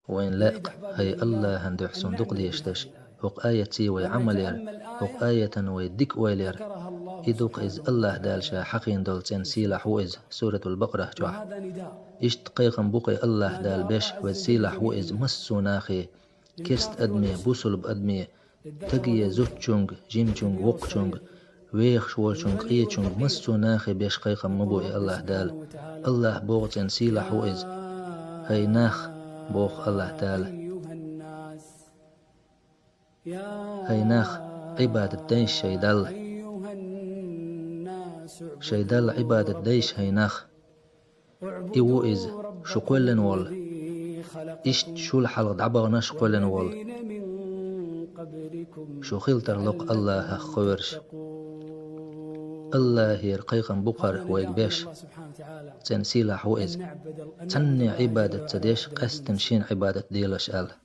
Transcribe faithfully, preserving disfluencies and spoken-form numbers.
Вайн лаьа-кх, хӀай АллахӀан дуьхьа суна дукха дешдеш, хӀокху аятций вай Ӏамал яр, хӀокху аятан вай дика ойла яр. И ду-кх иза АллахӀ Дала Ша хьахийна долу цӀена сийлахь ву иза, Суратул-Бакъарахь чохь. Иштта кхайкхам бу-кх АллахӀ Дала беш, веза сийлахь ву иза массо а нахе, керста адаме, бусулба адаме, стаге, зудчуьнга, жимачуьнга, воккхачуьнга, вехаш волчуьнга, къечуьнга, массо а нахе беш кхайкхам ма бу и АллахӀ Дала. АллахӀ боху цӀена сийлахь ву иза. ХӀай нах, боху АллахӀ Дала. ХӀай нах, Ӏибадат дайша шайн Далла. Шайн Далла Ӏибадат дайша, хӀай нах. И ву иза, шу кхоьллина волу. Иштта шул хьалха дӀабаханаш кхоьллина волу. Шу хила тарло-кх АллахӀах кхоьруш. АллахӀера кхайкхам бу-кх хӀара вайга беш. ЦӀена сийлахь ву иза. Цхьанне Ӏибадат ца деш, къаьсттина шена Ӏибадат делаш аьлла.